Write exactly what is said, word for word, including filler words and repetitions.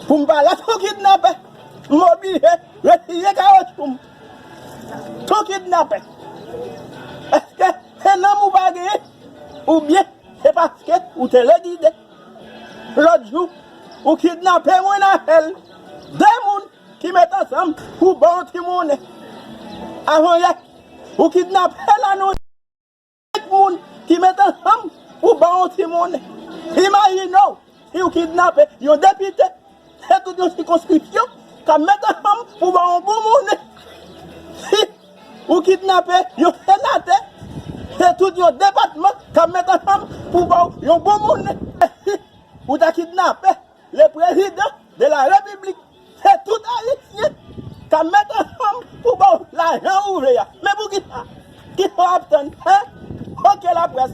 Pou m pale ak yon kidnapè, m oblije retire kawoutchou m. Yon kidnapè. Èske se nanm ou pa genyen? Oubyen se paske ou te lè gide? Lòt jou, ou kidnape mwen avè l. De moun ki met ansanm pou ba w ti monnen. Avan yè, ou kidnape l anonse. Kèk moun ki met ansanm pou ba w ti monnen. Imajine w, si w kidnape yon depite, se tout yon sikonskripsyon k ap met ansanm pou ba w yon bon monnen. Si ou kidnape yon senatè, se tout yon depatman k ap met ansanm pou ba w yon bon monnen. Si ou ta kidnape le président de la République, se tout Ayisyen k ap met ansanm pou ba w lajan ou vle a. Men poukisa? Kisa w ap tann, en? Ok, laprès,